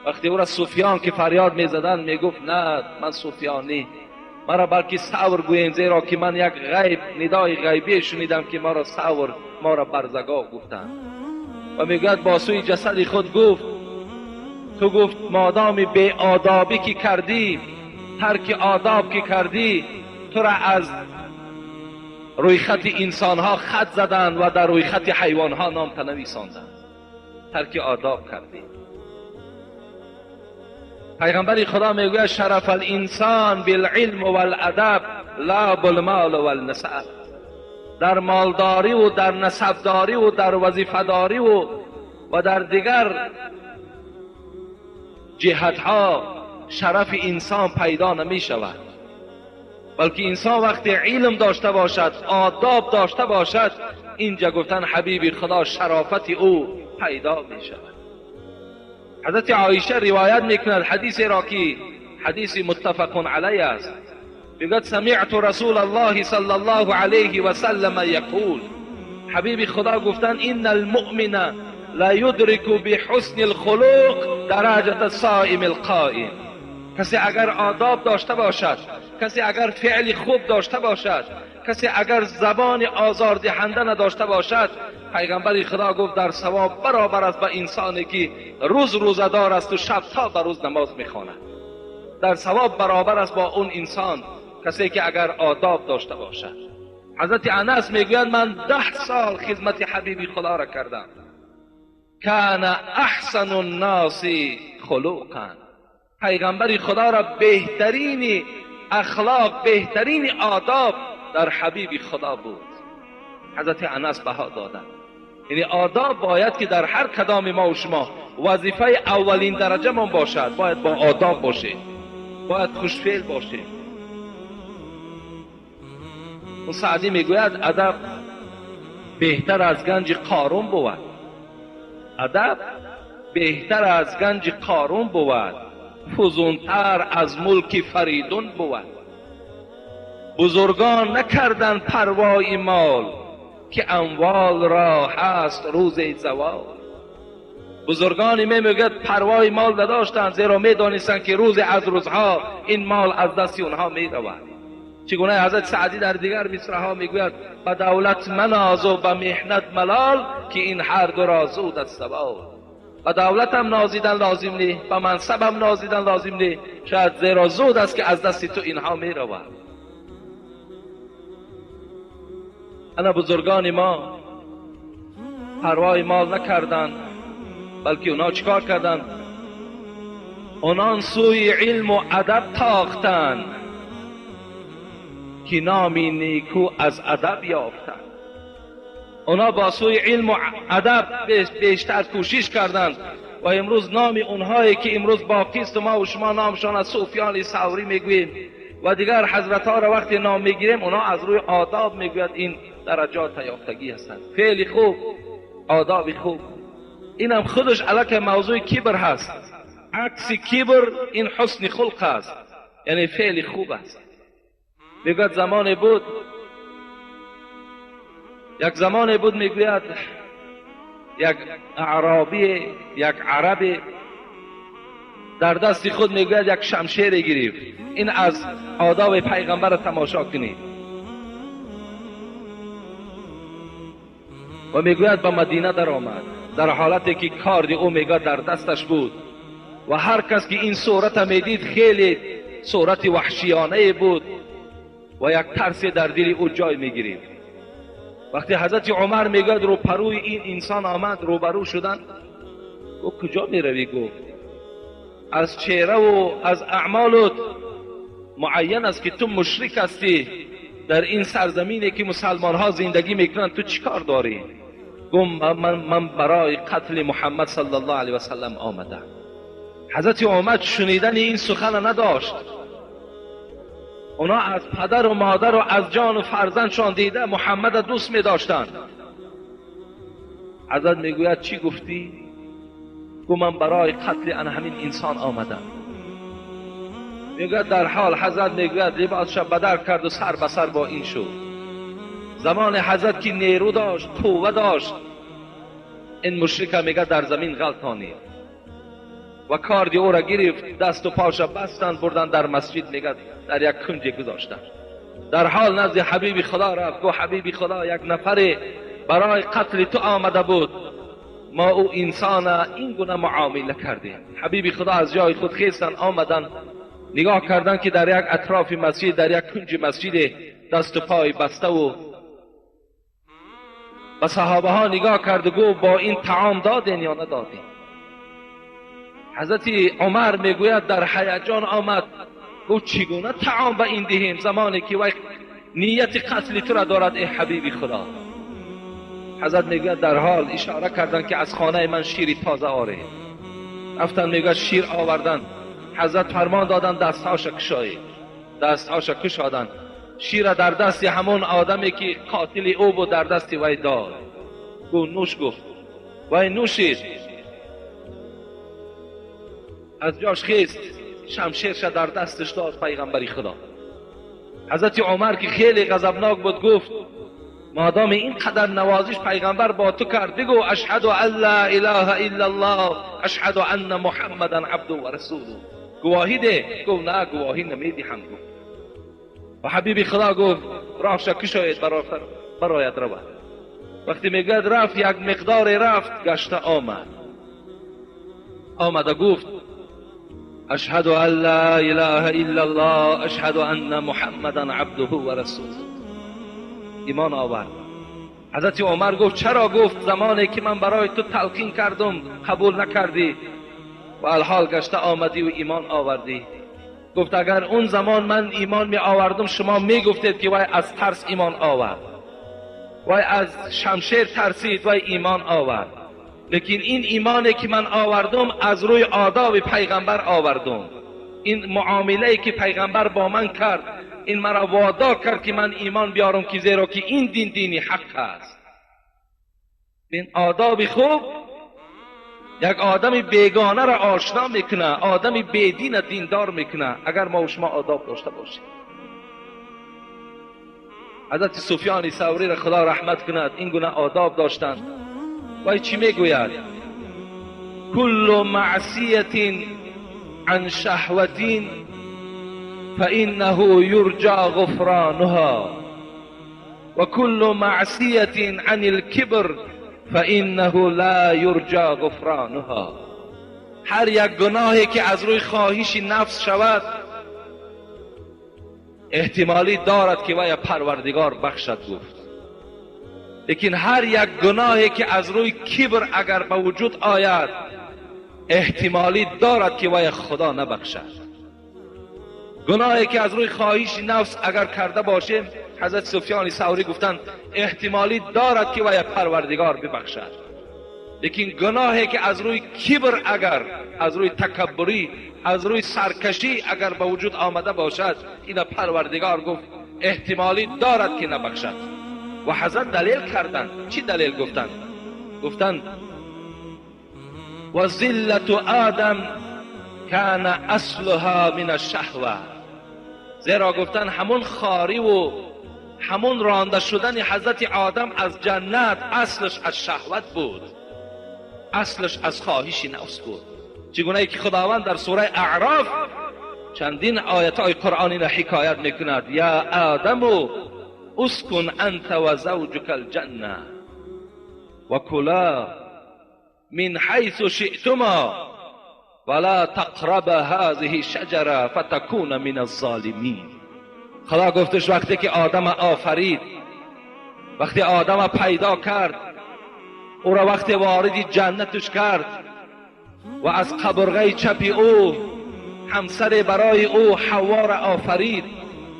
وقتی او را سفیان که فریاد میزدن، میگفت نه من سفیانی، مرا بلکه ثور گویند، زیرا که من یک غیب، ندای غیبی شنیدم که مرا ثور، ما را برزگاو گفتند. و میگوید با سوی جسد خود گفت تو، گفت مادام بی آدابی که کردی، ترک آداب که کردی، تو را از روی خط انسانها خط زدند و در روی خط حیوانها نام تنویساندند. ترک آداب کردی. پیغمبر خدا میگوید شرف الانسان بالعلم والادب لا بالمال والنسب. در مالداری و در نسبداری و در وظیفه‌داری و در دیگر جهتها شرف انسان پیدا نمی شود، بلکه انسان وقتی علم داشته باشد، آداب داشته باشد، اینجا گفتن حبیب خدا شرافت او پیدا می شود. حضرت عایشه روایت میکند حدیث را که حدیث متفق علیه است. میگوید سمعت رسول الله صلی الله علیه و سلم یقول، حبیب خدا گفتن ان المؤمن لا یدرک بحسن الخلق درجة الصائم القائم. کسی اگر آداب داشته باشد، کسی اگر فعل خوب داشته باشد، کسی اگر زبان آزاردهنده نداشته باشد، پیغمبر خدا گفت در ثواب برابر است با انسانی که روز روزه‌دار است و شب تا به روز نماز میخواند. در ثواب برابر است با اون انسان، کسی که اگر آداب داشته باشد. حضرت انس میگوید من 10 سال خدمت حبیب خدا را کردم. کان احسن الناس خلقا. پیغمبر خدا را بهترین اخلاق، بهترین آداب در حبیب خدا بود. حضرت انس بها دادن. یعنی آداب باید که در هر کدام ما و شما وظیفه اولین درجه من باشد. باید با آداب باشه، باید خوشفعل باشه. اون سعدی میگوید ادب بهتر از گنج قارون بود. ادب بهتر از گنج قارون بود، فزونتر از ملک فریدون بود. بزرگان نکردن پروای مال، که اموال را هست روز زوال. بزرگان میگوید پروای مال نداشتند، زیرا میدانستند که روز از روزها این مال از دست اونها میرود. چگونه حضرت سعدی در دیگر مصرع‌ها میگوید به دولت مناز و به محنت ملال، که این هر دو را زود از زوال. به دولت هم نازیدن لازم نی، به منصب هم نازیدن لازم نی، شاید زیرا زود است که از دست تو اینها میرود. انا بزرگان ما پروای مال نکردند، بلکه اونا چیکار کردند؟ آنان سوی علم و ادب تاختند که نامی نیکو از ادب یافتند. اونا با سوی علم و ادب بیشتر کوشش کردند و امروز نام اونهایی که امروز باقی است ما و شما نامشان از سفیان ثوری میگوییم و دیگر حضرت ها را وقتی نام میگیریم، اونا از روی آداب میگوید این درجات یافتگی هستند. فعل خوب، آداب خوب، اینم خودش علاکه موضوع کبر هست. عکس کبر این حسن خلق است، یعنی فعل خوب است. میگوید زمان بود، یک زمان بود، میگوید یک اعرابی، یک عربی در دست خود میگوید یک شمشیر گرفت. این از آداب پیغمبر تماشا کنید. و میگوید به مدینه در آمد در حالتی که کارد او میگوید در دستش بود و هر کس که این صورت میدید خیلی صورت وحشیانه بود و یک ترس در دل او جای میگیرید. وقتی حضرت عمر میگوید روپروی این انسان آمد، روبرو شدن، گفت کجا میروی؟ گفت از چهره و از اعمالت معین است که تو مشرک هستی، در این سرزمینی که مسلمان ها زندگی میکنن تو چیکار داری؟ گفت من برای قتل محمد صلی الله علیه و سلم آمدم. حضرت عمر شنیدن این سخن نداشت. اونا از پدر و مادر و از جان و فرزندشان دیده محمد دوست می داشتند. حضرت میگوید چی گفتی؟ گفت من برای قتل ان همین انسان آمدم. میگوید در حال حضرت میگوید لباسش بدر کرد و سر به سر با این شد. زمان حضرت که نیرو داشت، قوه داشت، این مشرک میگه در زمین غلطانید و کاردی او را گرفت، دست و پاش بستند، بردن در مسجد، میگه در یک کنج گذاشتند. در حال نزد حبیب خدا رفت، گفت حبیب خدا یک نفر برای قتل تو آمده بود، ما او انسان این گونه معامله کردیم. حبیب خدا از جای خود خیستند، آمدن، نگاه کردند که در یک اطراف مسجد، در یک کنج مسجد دست و پای بسته و به صحابه ها نگاه کرد و گفت با این طعام دادین یا ندادین؟ حضرت عمر میگوید در هیجان آمد، گفت چگونه طعام به این دهیم زمانی که وی نیت قتل تو را دارد ای حبیب خدا؟ حضرت میگوید در حال اشاره کردند که از خانه من شیر تازه آره. رفتن میگوید شیر آوردن. حضرت فرمان دادن دستهاش کشایید. دستهاش کشادن، شیر در دست همون آدمی که قاتل او بود در دست وی داد. گفت نوش، گفت وی نوشید. از جاش خیست، شمشیرش در دستش داد پیغمبری خدا. حضرت عمر که خیلی غضبناک بود گفت مادام این قدر نوازش پیغمبر با تو کرد، بگو اشهد ان لا اله الا الله اشهد ان محمدا عبده و رسوله، گواهی ده. گفت نه گواهی نمیدهم. گفت و حبیب خدا گفت راهش کشاید برایت رود. وقتی میگد رفت، یک مقدار رفت، گشته آمد، آمده گفت اشهد ان لا اله الا الله اشهد ان محمدا عبده و رسوله. ایمان آورد. حضرت عمر گفت چرا؟ گفت زمانی که من برای تو تلقین کردم قبول نکردی و الحال گشته آمدی و ایمان آوردی. گفت اگر اون زمان من ایمان می آوردم شما می گفتید که وای از ترس ایمان آورد، وای از شمشیر ترسید، وای ایمان آورد. لیکن این ایمانی که من آوردم از روی آداب پیغمبر آوردم. این معامله که پیغمبر با من کرد، این مرا وادار کرد که من ایمان بیارم، که زیرا که این دین دینی حق است. این آداب خوب یک آدم بیگانه را آشنا میکنه، آدم بیدین دیندار میکنه اگر ما و شما آداب داشته باشیم. حضرت سفیان ثوری را خدا رحمت کند این گونه آداب داشتند. وای چی میگوید؟ کل معصیت عن شهوت فإنه يرجى غفرانها وكل معصية عن الكبر فإنه لا يرجى غفرانها. هر یک گناهی که از روی خواهش نفس شود احتمالی دارد که وی پروردگار بخشد گفت. لیکن هر یک گناهی که از روی کبر اگر به وجود آید احتمالی دارد که وی خدا نبخشد. گناهی که از روی خواهش نفس اگر کرده باشیم، حضرت سفیان ثوری گفتند احتمالی دارد که وی پروردگار ببخشد. لیکن گناهی که از روی کبر، اگر از روی تکبری، از روی سرکشی اگر به وجود آمده باشد، این پروردگار گفت احتمالی دارد که نبخشد. و حضرت دلیل کردند. چی دلیل گفتند؟ گفتند و ذلت آدم کان اصلها من الشهوه. زیرا گفتن همون خاری و همون رانده شدن حضرت آدم از جنت اصلش از شهوت بود، اصلش از خواهش نفس بود. چگونه ای که خداوند در سوره اعراف چندین آیت های قرآنی را حکایت میکند: یا آدم اسکن انت و زوجک الجنه و کلا من حیث شئتما ولا تقرب هذه الشجره فتکون من الظالمین. خدا گفتش وقتی که آدم آفرید، وقتی آدم پیدا کرد، او را وقتی وارد جنتش کرد و از قبرغه چپی او همسر برای او حوا را آفرید،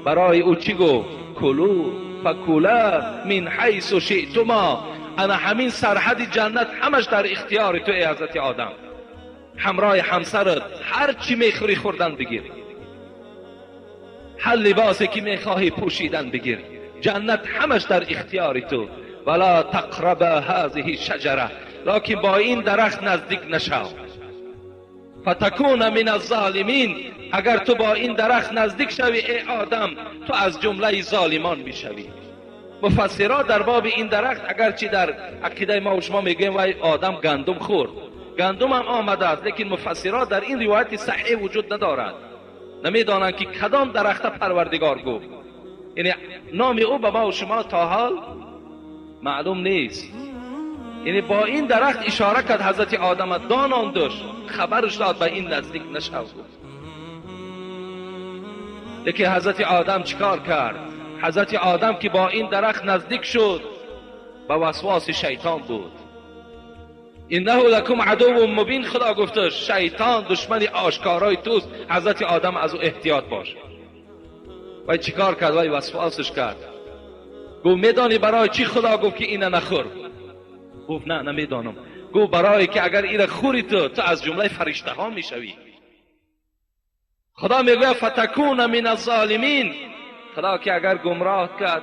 برای او چی گفت؟ کلو فکولا من حیث شئتما. انا همین سرحد جنت همش در اختیار تو ای حضرت آدم، همراه همسرت هر چی میخوری خوردن بگیر، هر لباسی که میخواهی پوشیدن بگیر، جنت همش در اختیار تو. ولا تقرب هذه الشجره، لکن با این درخت نزدیک نشو، فتکون من الظالمین. اگر تو با این درخت نزدیک شوی ای آدم، تو از جمله ظالمان میشوی. مفسرها در باب این درخت، اگرچه در عقیده ما و شما میگوییم وای آدم گندم خورد، گندم هم آمده است، لیکن مفسرها در این روایت صحیح وجود ندارد، نمیدانند که کدام درخت پروردگار گفت، یعنی نام او به ما و شما تا حال معلوم نیست. یعنی با این درخت اشاره کرد حضرت آدم، داناندش، خبرش داد به این نزدیک نشو گفت. لیکن حضرت آدم چیکار کرد؟ حضرت آدم که با این درخت نزدیک شد، به وسواس شیطان بود. انه لکم عدو مبین، خدا گفته شیطان دشمن آشکارای توست، حضرت آدم از او احتیاط باش. وای چیکار کرد؟ وای وسواسش کرد. گفت میدانی برای چی خدا گفت که اینو نخور؟ گفت نه نمیدانم. گفت برای که اگر اینو خوری تو از جمله فرشته ها میشوی. خدا میگوید فتکون من الظالمین. خدا که اگر گمراه کرد،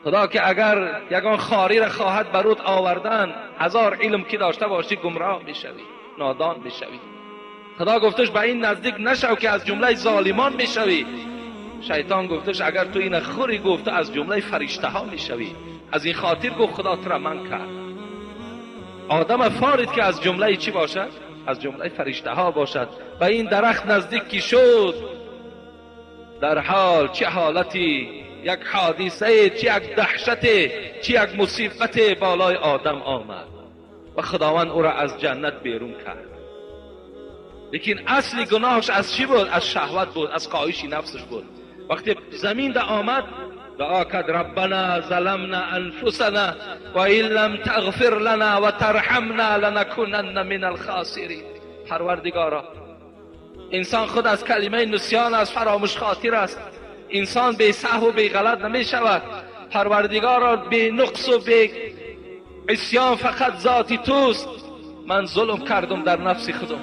خدا که اگر یگان خاری را خواهد برود آوردن، هزار علم که داشته باشی گمراه میشوی، نادان میشوی. خدا گفتش به این نزدیک نشو که از جمله ظالمان میشوی. شیطان گفتش اگر تو این خوری، گفت از جمله فرشته ها میشوی. از این خاطر گفت خدا تو را من کرد. آدم فارید که از جمله چی باشد؟ از جمله فرشته ها باشد. به این درخت نزدیک کی شد، در حال چه حالتی، یک حادثه، چه یک دهشت، چه یک مصیبت بالای آدم آمد و خداوند او را از جنت بیرون کرد. لیکن اصل گناهش از چی بود؟ از شهوت بود، از خواهش نفسش بود. وقتی زمین ده آمد دعا کرد ربنا ظلمنا انفسنا و ان لم تغفر لنا و ترحمنا لنکونن من الخاسرین. پروردگارا، انسان خود از کلمه نسیان است، فراموش خاطر است، انسان بی سهو و بی غلط نمی شود. پروردگارا بی نقص و بی عصیان فقط ذاتی توست. من ظلم کردم در نفس خودم،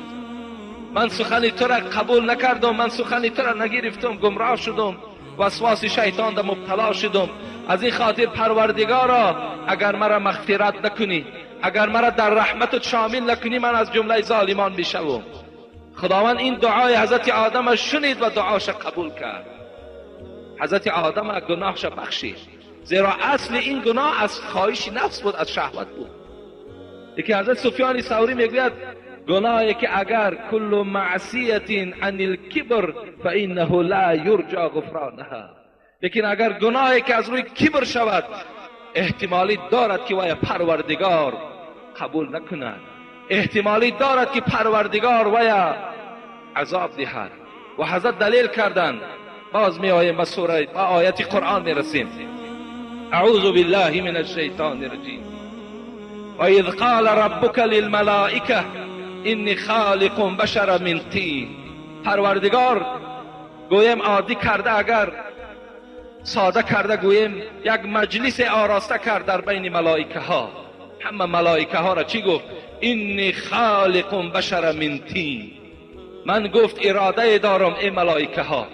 من سخن تو را قبول نکردم، من سخن تو را نگرفتم، گمراه شدم، وسواس شیطان در مبتلا شدم. از این خاطر پروردگارا اگر مرا مغفرت نکنی، اگر مرا در رحمتت شامل نکنی، من از جمله ظالمان میشوم. خداوند این دعای حضرت آدم شنید و دعاش قبول کرد. حضرت آدم گناهش بخشید، زیرا اصل این گناه از خواهش نفس بود، از شهوت بود. یکی حضرت سفیان ثوری میگوید گناهی که اگر کل معصیت عن الکبر فانه لا یرجى غفرانها، لیکن اگر گناهی که از روی کبر شود، احتمالی دارد که وی پروردگار قبول نکند، احتمالی دارد که پروردگار وی عذاب دهد. و حضرت دلیل کردند. باز می آییم به سوره، به آیت قرآن می رسیم. اعوذ بالله من الشیطان الرجیم. و اذ قال ربک للملائکه انی خالق بشر من طین. پروردگار گویم عادی کرده، اگر ساده کرده گویم یک مجلس آراسته کرد در بین ملائکه ها. همه ملائکه ها را چی گفت؟ انی خالق بشر من طین. من گفت اراده دارم ای ملائکه ها.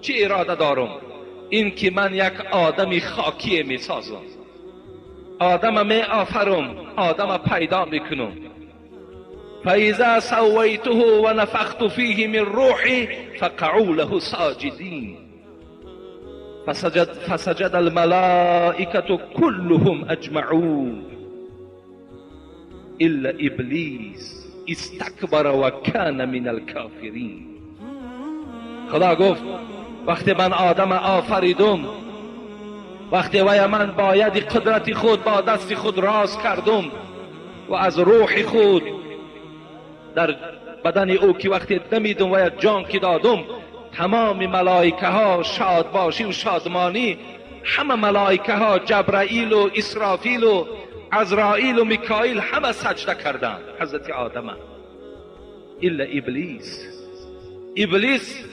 چی اراده دارم؟ این که من یک آدم خاکی می سازم، آدم می آفرم، آدم پیدا میکنم. فاذا سویته و نفخت فیه من روحی فقعوا له ساجدین. فسجد الملائکة كلهم اجمعون الا ابلیس استکبر و کان من الکافرین. خدا گفت وقتی من آدم آفریدم، وقتی وی من باید قدرت خود با دست خود راز کردم و از روح خود در بدن او که وقتی دمیدم و جان که دادم، تمام ملائکه ها شاد باشی و شادمانی، همه ملائکه ها جبرائیل و اسرافیل و عزرائیل و میکائیل همه سجده کردند حضرت آدم. الا ابلیس، ابلیس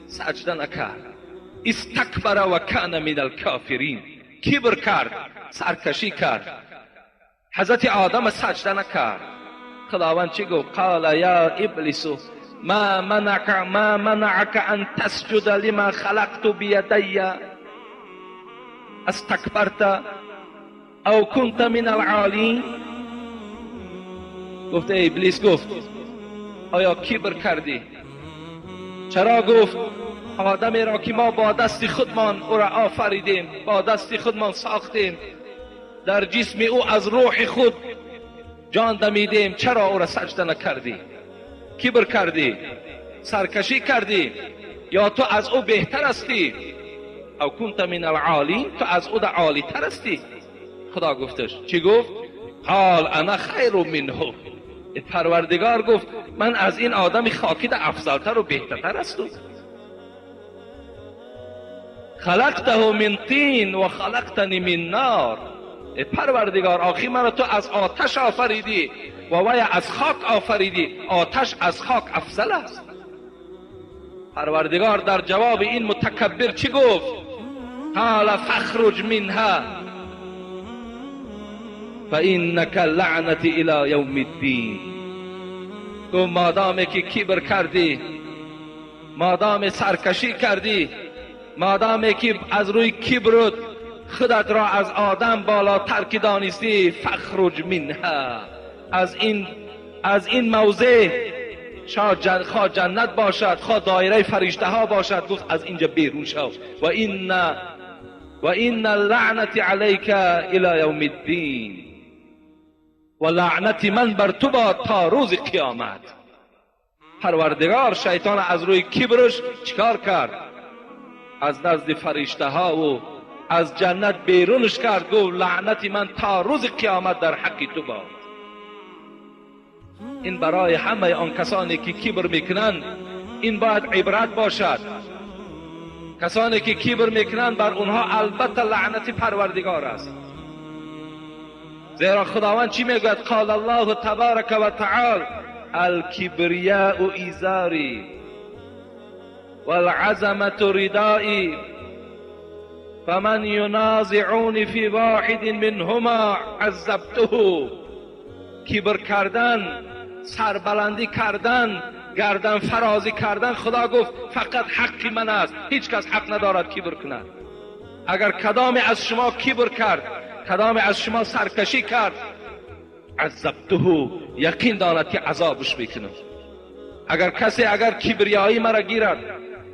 سجده نکرد. استکبر و کان من الکافرین. کبر کرد، سرکشی کرد، حضرت آدم سجده نکرد. خداوند چی گفت؟ قال یا ابلیس ما منعك ان تسجد لما خلقت بیدی استکبرت او كنت من العالین. گفت ای ابلیس، گفت آیا کبر کردی؟ چرا؟ گفت آدمی را که ما با دست خودمان او را آفریدیم، با دست خودمان ساختیم، در جسم او از روح خود جان دمیدیم، چرا او را سجده نکردی؟ کبر کردی، سرکشی کردی، یا تو از او بهتر هستی؟ او کنت من العالی، تو از او عالی تر هستی. خدا گفتش چی گفت؟ قال انا خیر منه. پروردگار گفت من از این آدم خاکی ده افضلتر و بهترتر هستم. خلقته من طین و خلقتنی من نار. پروردگار آخی مرا تو از آتش آفریدی و وی از خاک آفریدی، آتش از خاک افضل است. پروردگار در جواب این متکبر چی گفت؟ قال فاخرج منها فانک لعنتی الی یوم الدین. گفت مادامی که کبر کردی، مادام سرکشی کردی، مادامی که از روی کبرت خودت را از آدم بالاتر که دانستی، فاخرج منها، از این موضع، خواه جنت باشد خواه دایره فرشته ها باشد، گفت از اینجا بیرون شو. و این لعنت علیک الی یوم الدین، و لعنت من بر تو باد تا روز قیامت. پروردگار شیطان از روی کبرش چیکار کرد؟ از نزد فرشته ها و از جنت بیرونش کرد، گفت لعنت من تا روز قیامت در حق تو باد. این برای همه آن کسانی که کبر میکنند این باید عبرت باشد. کسانی که کبر میکنند بر اونها البته لعنت پروردگار است. زیرا خداوند چی میگوید؟ قال الله تبارک و تعالی الکبریاء ایزاری والعظمة ردایی فمن ینازعنی فی واحد منهما عذبته. کبر کردن، سربلندی کردن، گردن فرازی کردن، خدا گفت فقط حق من است، هیچ کس حق ندارد کبر کند. اگر کدام از شما کبر کرد، کدام از شما سرکشی کرد، عذبته، یقین دارد که عذابش میکنم. اگر کسی اگر کبریایی مرا گیرد،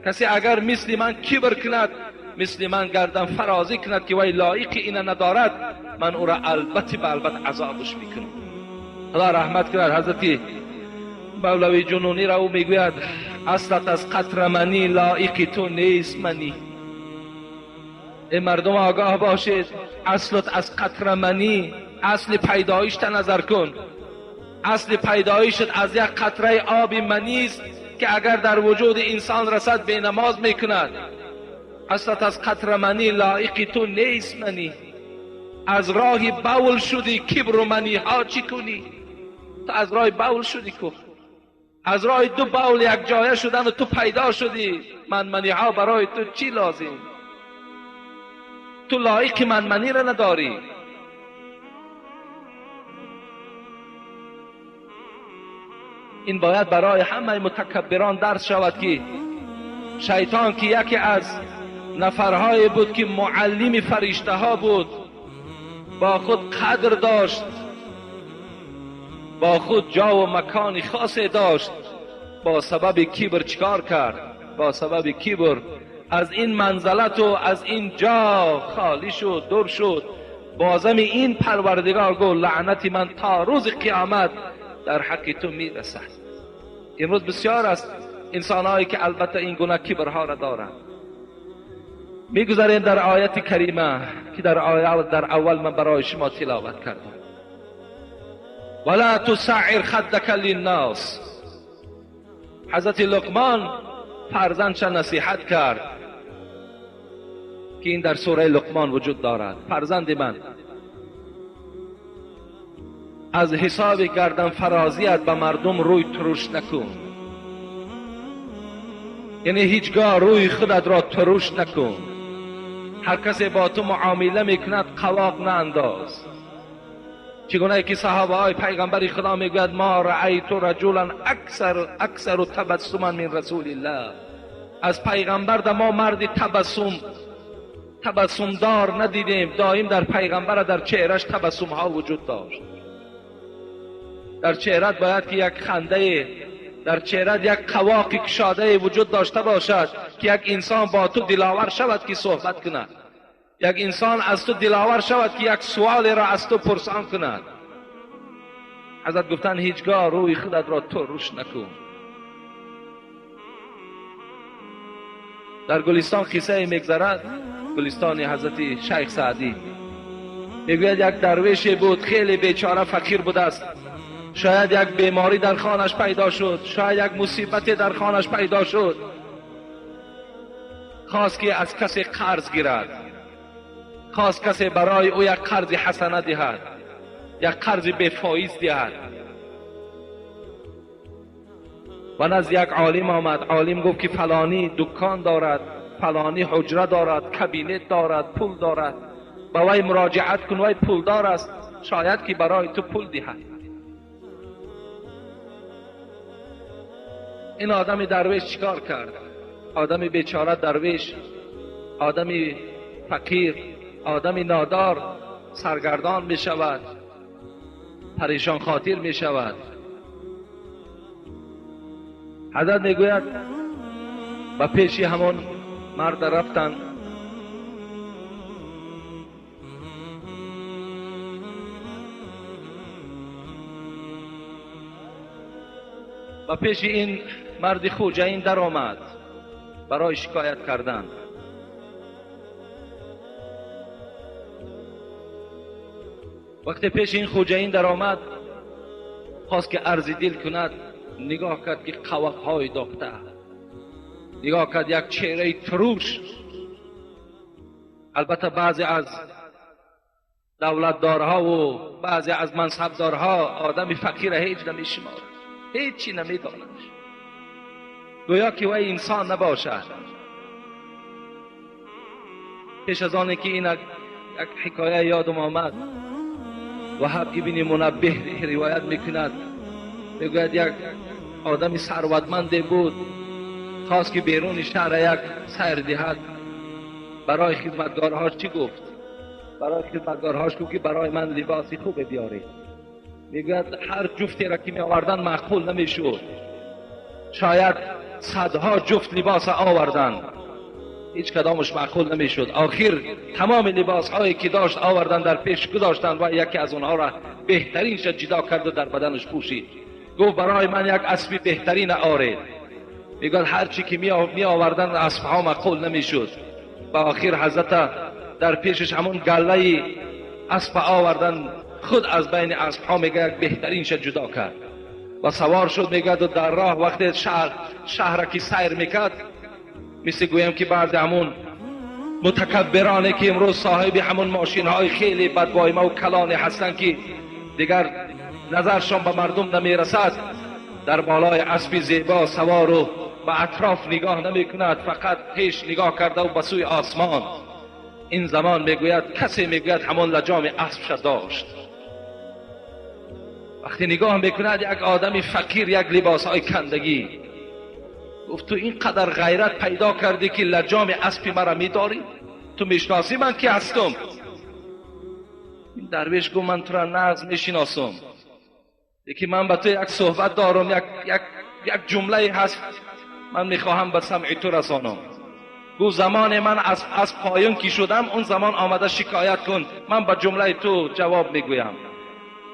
کسی اگر مثل من کبر کند، مثل من گردن فرازی کند که وی لایق اینه ندارد، من او را البته به البته عذابش میکنم. خدا رحمت کند حضرت مولوی جنونی را، او میگوید اصلت از قطر منی لایق تو نیست منی. ای مردم آگاه باشید، اصلت از قطر منی، اصل پیدایش تا نظر کن. اصل پیدایشت از یک قطره آب منی است که اگر در وجود انسان رسد به نماز میکند. اصلت از قطر منی لایق تو نیست منی. از راه بول شدی کبر و منی ها چی کنی؟ تو از راه بول شدی کو. از راه دو بول یک جایه شدن و تو پیدا شدی. منمنی ها برای تو چی لازم؟ تو لایق منمنی را نداری. این باید برای همه متکبران درس شود که شیطان که یکی از نفرهای بود که معلم فرشته ها بود، با خود قدر داشت، با خود جا و مکان خاصی داشت، با سبب کبر چیکار کرد؟ با سبب کبر از این منزلت و از این جا خالی شد، دور شد. بازم این پروردگار گفت لعنت من تا روز قیامت در حق تو میرسد. امروز بسیار است انسانهایی که البته این گونه کبرها را دارند. میگذاریم در آیت کریمه که در آیه در اول من برای شما تلاوت کردم. ولا تسعر خدک للناس. حضرت لقمان فرزندش نصیحت کرد که این در سوره لقمان وجود دارد. فرزند من، از حساب گردن فرازیت به مردم روی ترش نکن. یعنی هیچگاه روی خودت را ترش نکن. هر کسی با تو معامله میکند قواق نانداز. چگونه که صحابه های پیغمبر خدا میگوید ما رأیت رجلا اکثر تبسما من رسول الله. از پیغمبر در ما مرد تبسم دار ندیدیم. دائم در پیغمبر در چهرش تبسم ها وجود داشت. در چهرت باید که یک خنده، در چهرت یک قواق کشاده وجود داشته باشد که یک انسان با تو دلاور شود که صحبت کند، یک انسان از تو دلاور شود که یک سوال را از تو پرسان کند. حضرت گفتن هیچگاه روی خودت را ترش نکن. در گلستان قصه میگذرد، گلستان حضرت شیخ سعدی. میگوید یک درویشی بود، خیلی بیچاره فقیر بوده است. شاید یک بیماری در خانش پیدا شد، شاید یک مصیبت در خانش پیدا شد. خواست که از کسی قرض گیرد، خواست کسی برای او یک قرض حسنه دهد، یک قرض بفایز دهد. و نزد یک عالم آمد. عالم گفت که فلانی دکان دارد، فلانی حجره دارد، کابینت دارد، پول دارد، با وی مراجعت کن، وی پولدار است، شاید که برای تو پول دهد. این آدم درویش چیکار کرد؟ آدم بیچاره درویش، آدم فقیر، آدم نادار، سرگردان می شود، پریشان خاطر می شود. حضرت می گوید به پیشی همان مرد رفتند. و پیش این مرد خوجین در آمد برای شکایت کردن. وقتی پیش این خوجین در آمد، خواست که عرض دل کند. نگاه کرد که قواقهای داخته، نگاه کرد یک چهره تروش. البته بعضی از دولتدارها و بعضی از منصبدارها آدم فقیر هیچ نمیشمارد، هیچی نمیداند، گویا که وی انسان نباشد. پیش از آن که این یک حکایه یادم آمد، وهب ابن منبه روایت میکند، میگوید یک آدم ثروتمند بود، خواست که بیرون شهر یک سیر دهد. برای خدمتگارهاش چی گفت؟ برای خدمتگارهاش گفت که برای من لباسی خوب بیارید. میگوید هر جفتی را که می آوردن معقول نمیشد، شاید صدها جفت لباس آوردن، هیچ کدامش معقول نمیشد. آخر تمام لباس هایی که داشت آوردن در پیش گذاشتن و یکی از اونها را بهترینش جدا کرد و در بدنش پوشید. گفت برای من یک اسب بهترین آرید. میگوید هر چی که می آوردن اسب ها معقول نمیشد. و آخر حضرت در پیشش همون گله اسب آوردن، خود از بین اسب ها میگه یک بهترینش جدا کرد و سوار شد. میگه در راه وقتی شهر که سیر میکرد، مثل گویم که بعد همون متکبرانه که امروز صاحب همون ماشین های خیلی بدوایمه و کلانی هستن که دیگر نظرشان به مردم نمیرسد، در بالای اسب زیبا سوار و به اطراف نگاه نمی کند، فقط پیش نگاه کرده و به سوی آسمان. این زمان میگوید کسی میگوید همان لجام اسبش داشت. وقتی نگاه میکند یک آدم فقیر، یک لباس های کندگی. گفت تو اینقدر غیرت پیدا کردی که لجام اسب مرا میداری؟ تو میشناسی من کی هستم؟ این درویش گفت من تو را نغز میشناسم، یکی من با تو یک صحبت دارم، یک یک یک جمله هست من میخواهم به سمع تو رسانم. گفت زمان من از پایین که شدم اون زمان آمده شکایت کن، من به جمله تو جواب میگویم.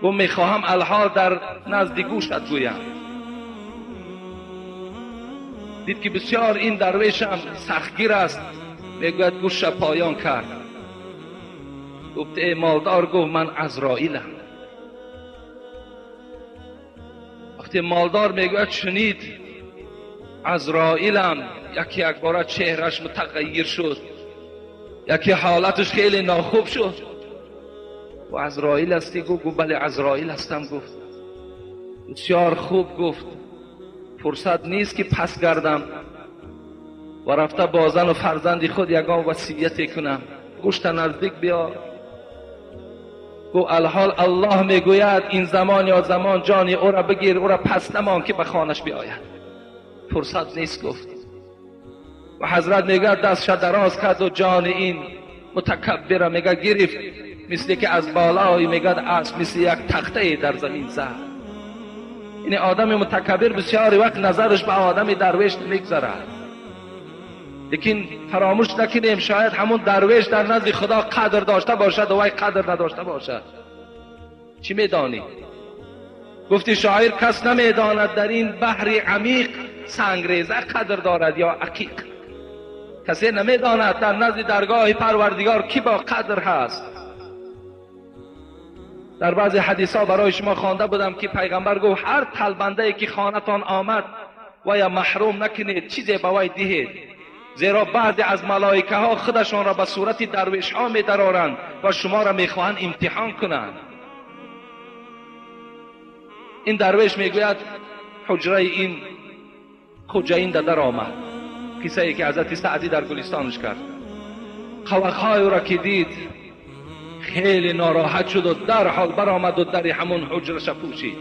گفت میخواهم الحال در نزد گوشت گویم. دید که بسیار این درویشم سختگیر است، میگوید گوش پایان کرد. گفت ای مالدار، گفت من عزرائیلم. وقتی مالدار میگوید شنید عزرائیلم، یکی یک باره چهرش متغیر شد، یکی حالتش خیلی ناخوب شد. و عزرائیل هستی؟ گفت بله عزرائیل هستم. گفت بسیار خوب. گفت فرصت نیست که پس گردم و رفته با زن و فرزند خود یگان وصیت کنم، گوشت نزدیک بیا. گفت الحال الله میگوید این زمان یا زمان جان او را بگیر، او را پس نمان که به خانش بیاید، فرصت نیست. گفت و حضرت میگه دستش دراز کرد و جان این متکبر میگه گرفت، مثل که از بالای میگه اسب مثل یک تخته در زمین زد. این آدم متکبر بسیار وقت نظرش به آدم درویش میگذرد، لیکن فراموش نکنیم شاید همون درویش در نزد خدا قدر داشته باشد و وی قدر نداشته باشد. چی میدانی؟ گفتی شاعر کس نمیداند در این بحر عمیق سنگریزه قدر دارد یا عقیق. کسی نمیداند در نزد درگاه پروردگار کی با قدر هست. در بعضی حدیث ها برای شما خوانده بودم که پیغمبر گفت هر طلبنده که خانتان آمد و یا محروم نکنید، چیزی به وی دهید، زیرا بعضی از ملائکه ها خودشان را به صورت درویش ها می درارند و شما را میخواهند امتحان کنند. این درویش میگوید حجره این خوجه در آمد، قصه ای که حضرت سعدی در گلستانش کرد. قوقهای را که دید خیلی ناراحت شد و در حال برآمد و در همون حجرش پوشید.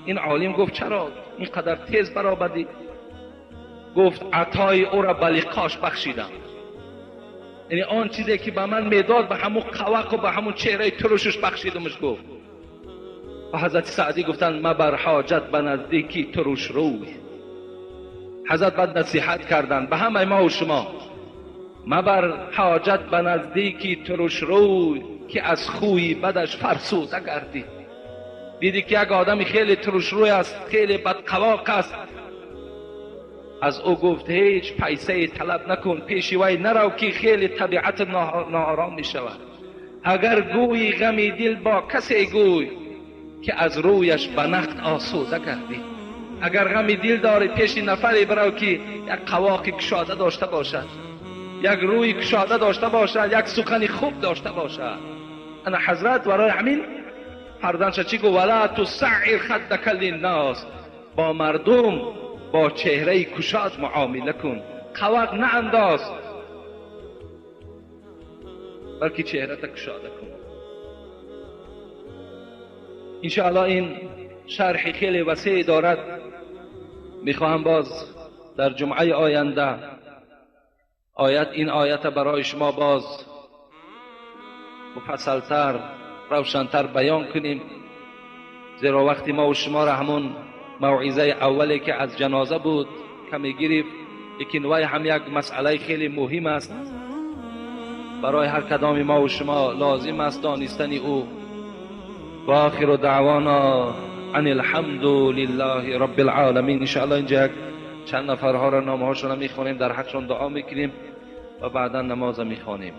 این عالم گفت چرا اینقدر تیز برآمدی؟ گفت عطای او را به لقاش بخشیدم، یعنی آن چیزی که به من میداد به همون قوق و به همون چهره ترشش بخشیدمش. گفت و حضرت سعدی گفتند مبر حاجت به نزدیکی ترش روی. حضرت بعد نصیحت کردند به همه ما و شما، مبر حاجت به نزدیکی ترش روی که از خوی بدش فرسوده گردی. دیدی که یک آدمی خیلی ترش روی است، خیلی بدقواق است، از او گفت هیچ پیسه طلب نکن، پیش وی نرو که خیلی طبیعت ناآرام می شود. اگر گویی غمی دل با کسی گوی که از رویش به نقد آسوده گردی. اگر غمی دل داری پیش نفری برو که یک قواق کشاده داشته باشد، یک روی کشاده داشته باشد، یک سخن خوب داشته باشد. انا حضرت برای همین فرزندش چی گفت؟ ولا تسعر خدک للناس، با مردم با چهره کشاد معامله کن، قواق نه انداز بلکه چهره تا کشاده کن. انشاءالله این شرح خیلی وسیع دارد، میخواهم باز در جمعه آینده آیت این آیت برای شما باز مفصلتر روشنتر بیان کنیم، زیرا وقتی ما و شما را همون موعظه اولی که از جنازه بود کمی گرفت، لیکن وی هم یک مسئله خیلی مهم است برای هر کدام ما و شما لازم است دانستن او. و آخر دعوانا ان الحمد لله رب العالمین. انشاءالله اینجا یک چند نفرها را نامهاشون را میخوانیم، در حقشون دعا میکنیم و بعدا نماز میخوانیم.